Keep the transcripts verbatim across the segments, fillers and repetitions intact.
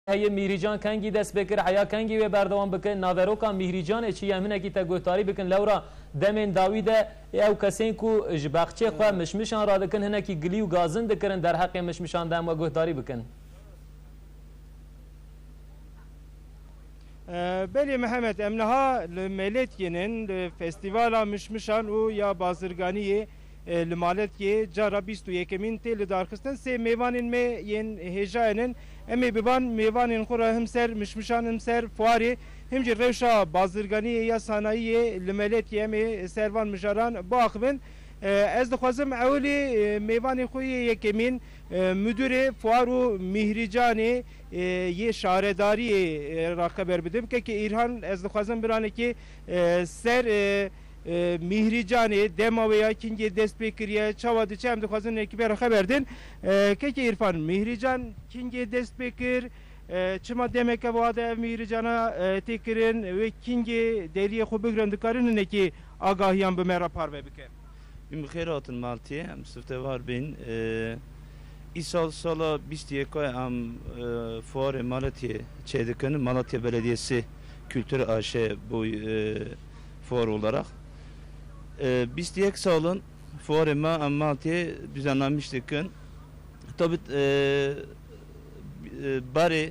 heye, Mîhrîcan kengî dest pê kir, heya kengî wê berdewam bike, naveroka Mîhrîcanê çi ye, em hinekî te guhdarî bikin, lewra demên dawî de ew kesên ku ji bexçê xwe mişmişan radikin, hinekî gilî û gazin dikirin, derheqê mişmişan de em we guhdarî bikin. Ee, belê Mihemed, em niha li Meletyê nin, li Festîvala Mişmişan û ya Bazirganiyê, e, li Maletyê cara bîst û yekemîn tê lidarxistin. Sê mêvanên me yên hêjayê nin. Em ê biban mêvanên xwe re him ser mişmişan, him ser fuarê, him jî rewşa bazirganiyê ya sanayiyê li Meletyê em ê ser van mijaran biaxivin. E, ez dixwazim ewilî, e, mêvanê xwe yê yekemîn, e, Müdürê Fuar û Mîhrîcanê, e, yê şaredariyê, e, re xeber bidim. Kekê Îrhan, ez dixwazim biranekê, e, ser, e, e, Mîhrîcanê, dema wê ya kingê dest pê kiriye, çawa diçe, em dixwazin nekî bê re xeber din. E, kekê Îrfan, Mîhrîcan kingê dest pê kir, e, çima demeke wiha de ev Mîhrîcana, e, tê kirin, wê kingê deriyê xwe bigirin, dikarin hinekî agahiyan bi me re parve bikin? Hûn bi xêr hatin Maltiyê, em siftewar bin. Ee, îsal sala bîst û yeka em, e, fuarê Malatiyê çêdikin. Malatya Belediyesi Kültür A Ş bu, e, fuar olarak. E, bîst û yek salin fuarê me em Malatiyê düzenlenmiş dikin. Tabi, e, e, barê,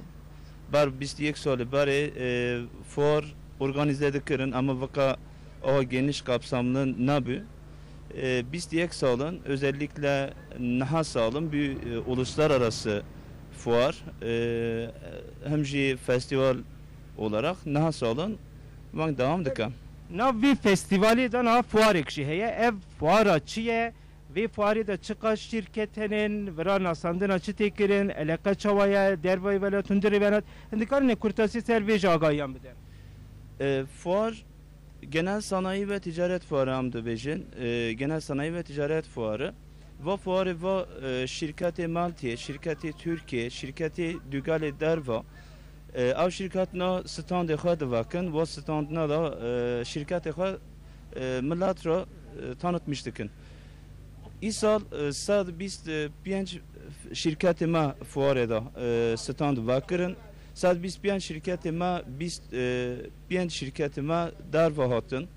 bar bîst û yek salê barê, e, fuar organize dikirin, ama vaka awa geniş kapsamlı nabû. E, bîst û yek salin, özellikle niha salin bir, e, uluslararası fuar, e, hem jî festival olarak niha salin van devam dike. Nav vî festivalê de niha fuarek jî heye. Ev fuara çi ye? Vê fuarê de çiqas şîrket hene, vira nasandina çi tê kirin, eleqe çawa ye, dervayî welat, hundirê welat, hûn dikarin kurtasî ser vê jî agahiyan bidin? E, fuar Genel Sanayi ve Ticaret Fuarı em dibêjin. E, Genel Sanayi ve Ticaret Fuarı. Va fuarê va, e, şîrketê Maltiyê, şîrketê Tirkiyê, şîrketê Dugalê derva, e, ew şîrketna standê xwe divekin, va standna da, e, şîrketê xwe, e, millet re, e, tanıtmış dikin. Îsal, e, sed bîst pênc şîrketê me fuarê de, e, stand vekirin. Sed bîst pênc şîrketê me, bîst, e, pênc şîrketê me derve hatin.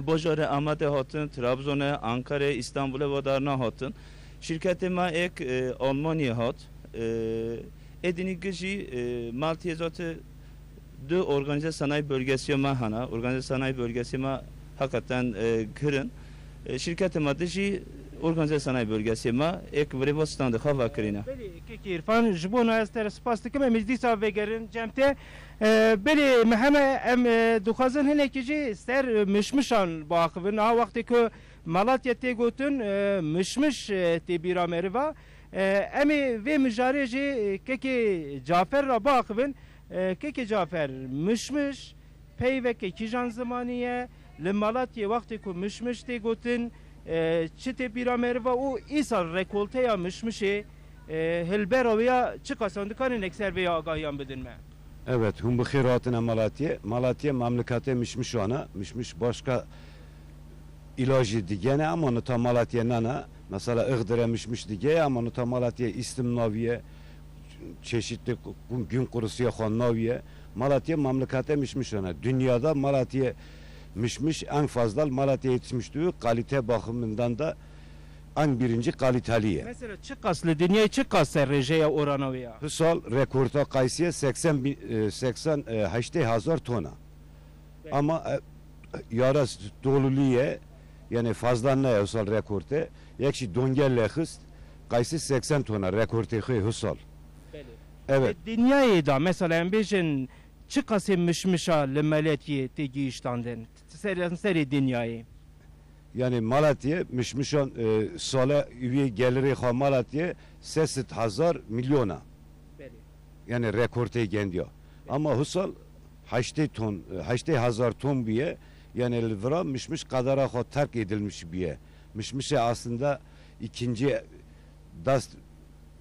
Bajarê Amedê hatin, Trabzonê, Ankarê, Îstanbulê ve derna hatin. Şîrketê me êk, e, Almanyê hat. E, êdînî gijî, e, Maltiyê zate du organize sanayi bölgesi me hene. Organize sanayi bölgesi me hakikaten, e, girin. E, şîrketê me dijî organize sanayi bölgesi me êk virêva standê xwe vekirîne. Belê, kekê Îrfan, ji bo na ez te re spas dikim, em ê dîsa vegerin cem te. E, belê, Miheme, em, e, dixwazin hinekî jî ser, e, mişmişan biaxivin. Niha wextê ku Malatya tê gotin, e, mişmiş, e, tê bîra meriva. E, em ê vê mijarê jî, e, kekê Cafer re biaxivin. E, kekê Cafer, mişmiş peyveke kîjan zimanî ye? Li Malatiyê wextê ku mişmiş tê gotin, e, çi tê bîra meriva û îsal rekolteya mişmişê, e, hilbera wê ya çiqas e? Hûn dikarin êk ser vê ya agahiyan bidin me? Evet, hûn bi xêr hatine Malatiyê. Malatiyê memleketê mişmişan e. Mişmiş başka ilacî digene ama nita Malatiyê nane. Mesela Iğdire mişmiş dige ama nita Malatiyê îstim naviye, çeşitli ku-, gün kurusuya xwe naviye. Malatiyê memleketê mişmişan e. Dünyada Malatiyê mişmiş en fazla Malatiyê yetişmiş diyor. Kalite bakımından da en birinci kaliteli ye. Mesela çiqas li dinyayê çiqas e rêjeya orana wê ya? Hisal rekorta qaysiye seksen bin, e, seksen, e, heştê hazar tona. Belê. Ama, e, yara dolulî ye, yani fazla ne ye hisal rekorte. Yek jî dongel lexist, qaysi seksen tona rekortê xwe hisal. Belê. Evet. Di dinyayê de mesela em bêjin çiqasê mişmişa li Meletiyê tê gihîştandin? Ser, serê dinyayê. Yani Malatya mişmişan, e, sale üye gelirê xwe Malatya sê sed hezar milyona. Belê. Yani rekortê gendiya. Belê. Ama hisal heştê ton, e, heştê hezar ton bûye. Yani li vira mişmiş qedera xwe terk edilmiş bûye. Mişmişê aslında ikinci dest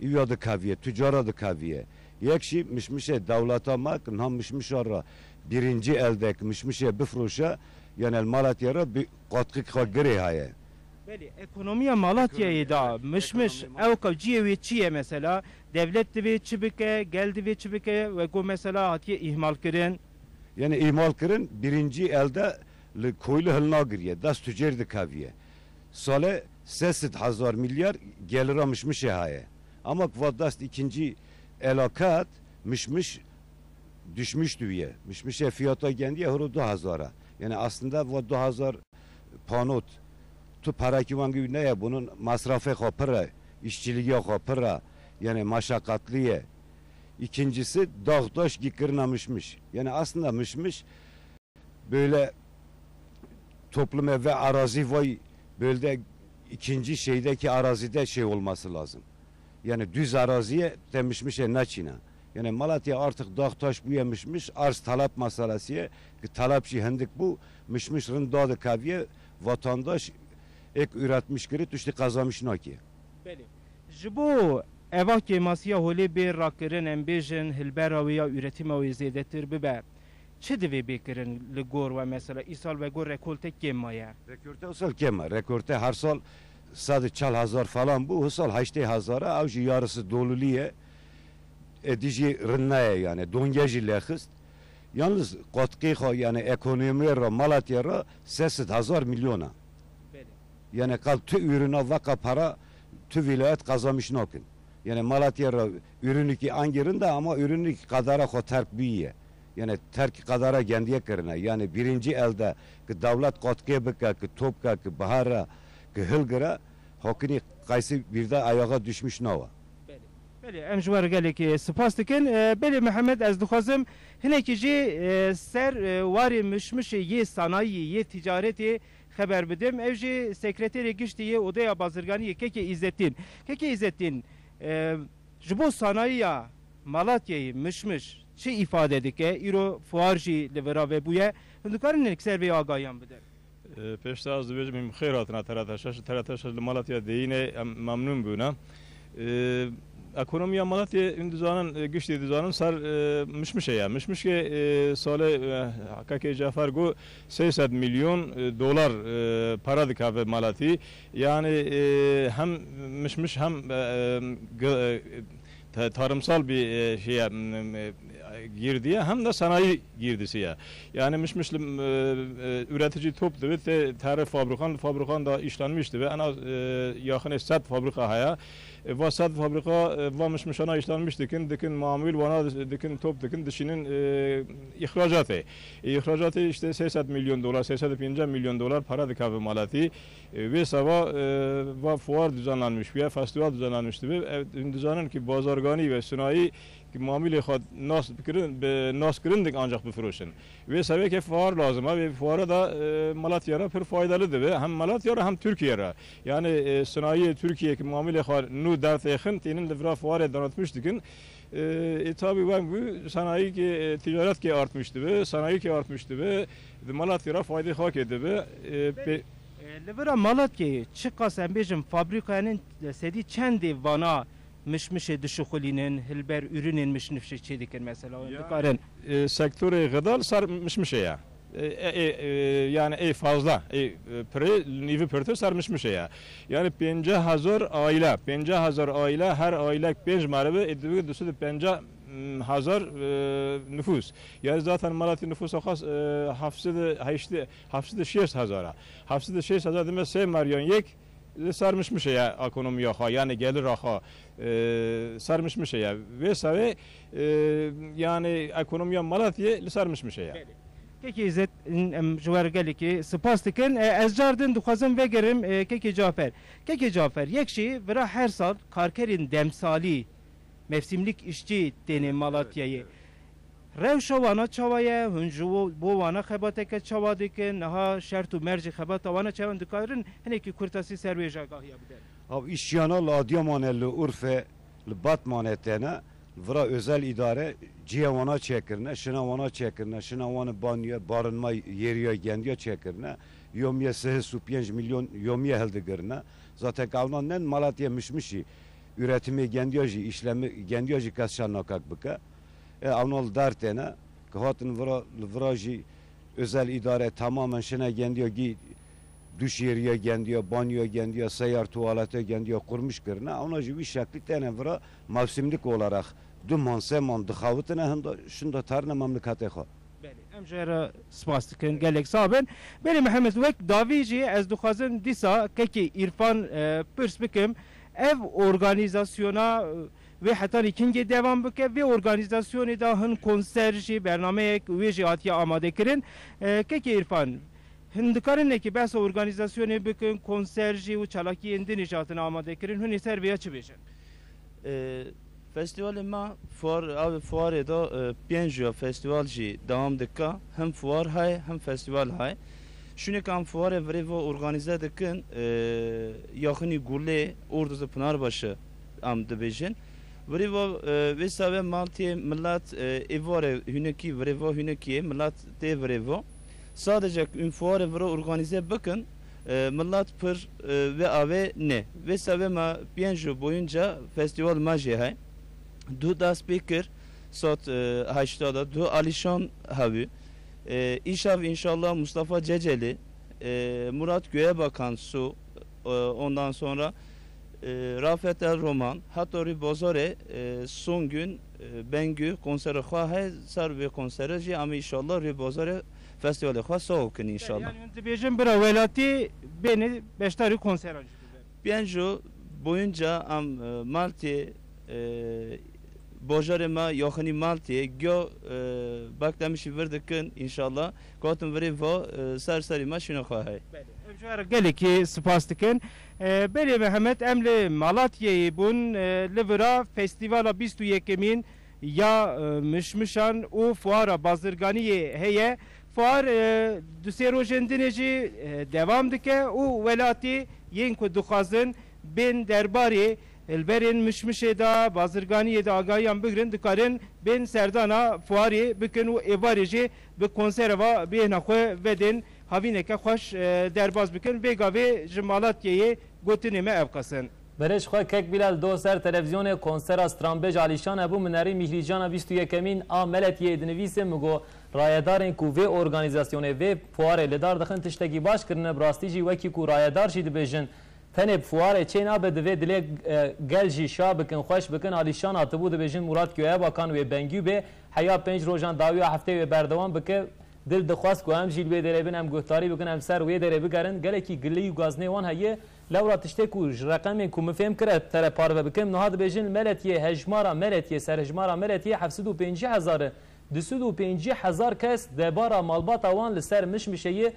Îwya dikaviye, tucara dikaviye. Yek jî mişmişê dewleta me, ki niha mişmişa re birinci eldek mişmişê bifroşe, yani li Malatya re bi qatqik xwe girê heye. Belê, ekonomiya Malatyayê da mişmiş, ekonomi ew ka ciyê wê çi ye mesela? Dewlet divê çi bike, gel divê çi bike, we got mesela hatiye îhmalkirin. Yani îhmalkirin, birinci elde li koylu hilnagiriye, dest tücêr dikaviye. Sale sesed hazar milyar gelira mişmişê haye. Ama va dest ikinci elakat mişmiş düşmüş diye. Mişmişe fiyata gendiye horo du hazara. Yani aslında va du hazar panot. Tu parakî wengî ne ye, bunun masrafê xwe pir e, işçiliği xwe pir e, yani meşakkatli ye. İkincisi, dağ taş gikirina mişmiş. Yani aslında mişmiş böyle toplum ve arazi vay böyle ikinci şeydeki arazide şey olması lazım. Yani düz araziye te mişmişe naçîne. Yani Malatya artık dağ taş bûye mişmiş, arz talep meselesiye ki talep jî hindik bû, mişmiş rind dadikaviye, vatandaş ek üretmiş kiri tuştî qazanmış nake. Belê. Ji bo eva kêmasiya holê bê rakirin, em bêjin hilbera wê ya üretima wê zêdetir bibe, çi divê bê kirin li gor we mesela? Îsal we got rekolte kêm maye. Rekolte usal kêm e. Rekolte her sal sed û çel hezar falan bû, husal heştê hezar e, ew jî yarısı dolulî ye. E, dijî rinnaye yani, donge jî lexist. Yalnız katkî xwe yani ekonomiye re, Malatya re sesed hezar milyon e. Belê. Yani qal tu ürüna vaka para tu vilayet kazanmış nakin. Yani Malatya re ürünü ki angirinde ama ürünü ki kadara xwe terk biye. Yani terk kadara gendiye kirine. Yani birinci elde ki devlet katkı bike, ki topke, ki bahara, ki hilgire, hakini qaysi bir de ayağa düşmüş nava. Belê. Belê, em ji we re gelekî spas dikin. E, belê Mihemed, ez dixwazim hinekî jî, e, ser, e, warê mişmişê yê sanayî, yê ticaretê xeber bidim. Ew jî sekreterê giştî yê Odeya Bazirganî yê Kekê Îzetîn. Kekê Îzetîn, e, ji bo sanayiya Malatyayê mişmiş çi îfade dike? Îro fuar jî li vira vebûye. Hûn dikarin hinek ser vê agahiyan bidin? E, pêşta ez dibêjim, hûn bi xêr hatina T R T şeş. T R T şeş li Malatya deyîne, em memnûn bûne. E, ekonomiya Malatyê, hûn dizanin, e, giştî dizanin, ser, e, mişmişê ye. Mişmişê, e, salê, e, Kekê Cafer got, sê sed milyon, e, dolar, e, para dikeve Malatî. Yani, e, hem mişmiş hem, e, e, g-, e, ta-, tarımsal bir, e, şeye, m, m, e, girdiye hem de sanayi girdisi ye. Yani mişmiş li, e, e, üretici top dibe, te-, tarih fabrikan, fabrikan da işlenmiş dibe. En az, e, yaxinê sed fabrika haya. E, va sed fabrika, e, va mişmişana işlenmiş dikin, dikin mamul, wana dikin top dikin, dişinin, e, ihracatê. E, ihracatê işte sê sed milyon dolar, sê sed û pêncî milyon dolar para dikeve Malatî. E, wê seba, e, va fuar düzenlenmiş bûye, festival düzenlenmiş dibe. E, hûn dizanin ki bazarganî ve sinayi ki mamulê xwe nas bikirin, bi nas kirin dik ancak bifiroşin. Wê sebekê fuar lazim e. Wê fuara da, e, Malatya re pir faydalı dibe. Hem Malatya re hem Türkiye re. Yani, e, sinayi Türkiye ki mamulê xwe nû dertêxin, tênin li vira fuarê danatmiş dikin. E, e, tabi weng bû, sanayi ki, e, ticaret ki artmiş dibe, sanayi ki artmiş dibe, di Malatya re faydê xwe kê dibe. E, pe- E, li vira Malatyayê çiqas em bêjin fabrîkayanên sedî çendê vana mişmişê dişuxulînin, hilber ürünên mişmişê çêdikin mesela, hûn Yani, dikarin? E, sektorê xida li ser mişmişê ye. E, e, e, e, yani ê fazla, ê, e, pirê, nîvi pirtir ser mişmişê ye. Yani pêncî hezar aile, pêncî hezar aile, her ailek pênc merive, ê divê du sed û pêncî hezar, e, nüfus. Yani zaten Malatya nüfusa xas, e, heft sed û heştê, heft sed û şêst hezar e. Heft sed û şêst hezar dime sê meryan yek li ser mişmişê ye ekonomiya xwe, yani gelira xwe, e, ser mişmişê ye. Vê sewê, e, yani ekonomiya Malatyê li ser mişmişê ye. Belê. Kekê Îzzet, em ji we re gelekî spas dikin. E, ez car din dixwazim vegerim, e, Kekê Cafer. Kekê Cafer, yek jî vira her sal karkerên demsalî, mevsimlik işçi têne Malatyayê. Evet, evet. Rewşa wana çawa ye? Hûn ji wo-, bo wana xebateke çawa dikin? Niha şert û mercê xebata wana çawa ye? Hûn dikarin hinekî kurtasî ser wê jî agahiya bidin? Ev îşçiyana li Adıyamanê, li Urfê, li Batmanê têne, vira özel îdare cihê wana çêkirine, şina wana çêkirine, şina wana banyo, barınma yeriya gendiya çêkirine, yomiye sih û pênc milyon yomiye hildigirine. Zaten ka ewna nen Malatya mişmişî, üretimê gendiya jî, işlemi gendiya jî kes şa nakak bike. E, ewna li dar têne, ki hatin vira, li vira jî özel îdare tamamen şine gendiya gî duşêriya gendiya, banyoya gendiya, seyar tuwalete gendiya qurmiş kirine. Ewna jî wî şeklî têne vira mewsimlik olarak du man, sê man dixawitine, hinda şinda tarine memleketê xwe. Belê, em ji we re spas dikin, gelek sax bin. Belê Mihemed, wek davî jî ez dixwazim dîsa kekê Îrfan, e, pirs bikim. Ev organîzasyona, e, wê hetanî kingê devam bike? Vê organîzasyonê de hin konser jî, bernameyek wê jî hatiye amade kirin. E, kekê Îrfan, hin dikarin nekî behsa organîzasyonê bikin, konser jî û çalakiyên din jî hatine amade kirin. Hûn ê ser vêya çi bêjin? E, Festîvalê me fuar, ev fuarê de, e, pênc ya festîval jî dewam dike. Hem fuar hay, hem festîval hay. Şûnê ke em fuarê virê ve organîze dikin, e, yaxinî Gulê, Ordu û Pınarbaşı em dibêjin. Virê ve, e, vê seve maltê millet, e, êvarê hûnekî, virê ve hûnekî yê, millet tê virê ve. Sadece em fuarê virê organîze bikin, e, millet pir, e, vê avê ne. Vê seve me pênc yû boyunca festîval me jê hay. Du dest pê kir, sat, e, heşta de, du Alişan hebû. E, îşev înşallah Mustafa Ceceli, e, Murat Göğebakan su, e, ondan sonra, e, Rafet El Roman, hatta rê bazarê, e, son gün, e, Bengü konseri xwe hay, ser vê konseri jî em înşallah rê bazarê festîvalê xwe sax kin înşallah. Yani hûn dibêjin bira welatî bêne beşdarî konseran jî bibe. Pênc yû boyunca em, e, Maltê, e, bajarê me yaxinî Maltê, giya, e, Beklemişî vir dikin înşallah. Gotin virê va, e, ser serî me şûnê xwe heye. Belê. Em ji we re gelekî spas dikin. E, belê Mihemed, em li Malatyayê bûn, e, li vira festîvala bîst û yekemîn ya, e, mişmişan û fuara bazirganiyê heye. Fuar, e, du sê rojên dinê jî, e, dewam dike û welatî yên ku dixwazin bên derbarê hilberên mişmişê de, bazirganiyê de agahiyan bigrin, dikarin bên serdana fuarê bikin û êvarê jî bi konsera ve bêhna xwe vedin, havîneke xweş, e, derbas bikin. Vê gavê ji Malatyayê gotinê me ev qas in. Berê ji xwe kek Bilal, do ser televîzyonê konsera stranbêj Alîşan hebû, min herî mîhrîcana bîst û yekemîn a Meletiyê dinivîsim, min got, rayedarên ku vê organîzasyonê, vê fuarê li dar dixin tiştekî baş kirine, bi rastî jî wekî ku rayedar jî dibêjin, tenê bi fuarê çê nabe, divê dilê, e, gel jî şa bikin, xweş bikin. Alîşan hatibû dibêjin Murat Göğebakan wê Bengû bê, heya pênc rojan dawiya heftê wê berdewam bike. Dil dixwest ku em jî li wê derê bin, em guhdarî bikin, em ser wê derê bigerin. Gelekî gilî û gazinê wan heye. Lewra tiştê ku ji reqemên ku min fêm kire te re parve bikim, niha dibêjin li Meletiyê hejmara Meletiyê, serhejmara Meletiyê heft sed û pêncî hezar e. Du sed û pêncî hezar kes debara malbata wan li ser mişmişê ye.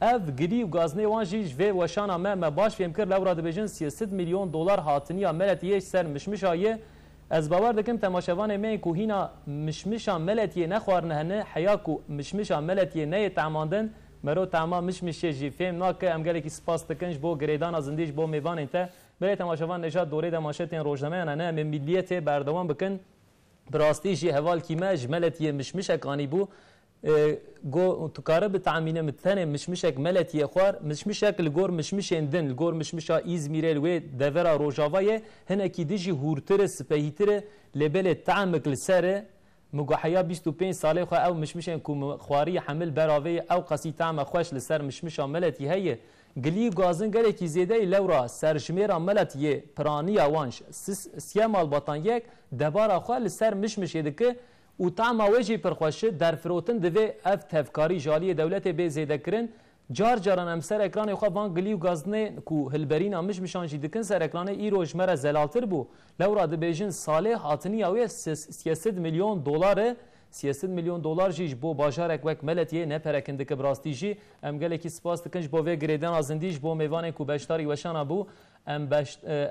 Ev gilî û gazinê wan jî ji vê weşana me, me baş fêm kir, lewra dibêjin sê sed milyon dolar hatiniya Meletiyê ji ser mişmişa ye. Ez bawer dikim temaşevanê me yên ku hîna mişmişa Meletiyê nexwarine hene, heya ku mişmişa Meletiyê neyê tehmandin, mero tehma mişmişê jî fêm nake. Em gelekî spas dikin ji bo girêdana zindî ji bo mêvanên te. Belê temaşevan, Nejat Dorê de manşetên rojnameyan hene. Em ê Milliyetê berdewam bikin. Bi rastî jî hevalkî me ji Meletiyê mişmişek anîbû. E, got, tu kare bi temîne min tenê mişmişek Meletiyê xwar, mişmişek li gor mişmişên din, li gor mişmişa Îzmîrê li wê devera Rojava ye, hinekî din jî hûrtir e, sipehîtir e, lê belê temik li ser e. Min got, heya bîst û pênc salê xwe ew mişmişên ku min xwarî hemil beravê ye, ew qasî teme xweş li ser mişmişa Meletî heye. Gilî û gazin gelekî zêde ye, lewra serjimêra Meletiyê piraniya wan ji sis-, siyê malbatan yek debara xwe li ser mişmişê dike. Û tama wê jî pir xweş e, derfirotin divê ev tevkarî ji aliyê dewletê bê zêdekirin. Car caran em ser ekranê xwe van gilî û gazinê ku hilberîna mişmişan jî dikin ser ekranê, îro ji me re zelaltir bû. Lewra dibêjin salê hatiniya wê sê sed milyon dolar e. Sê sed milyon dolar jî ji bo bajarek wek Meletiyê ne perekin dike bi rastî jî. Em gelekî spas dikin ji bo vê girêdana zindî, ji bo mêvanên ku beşdarî weşana bû. Em beş-, e,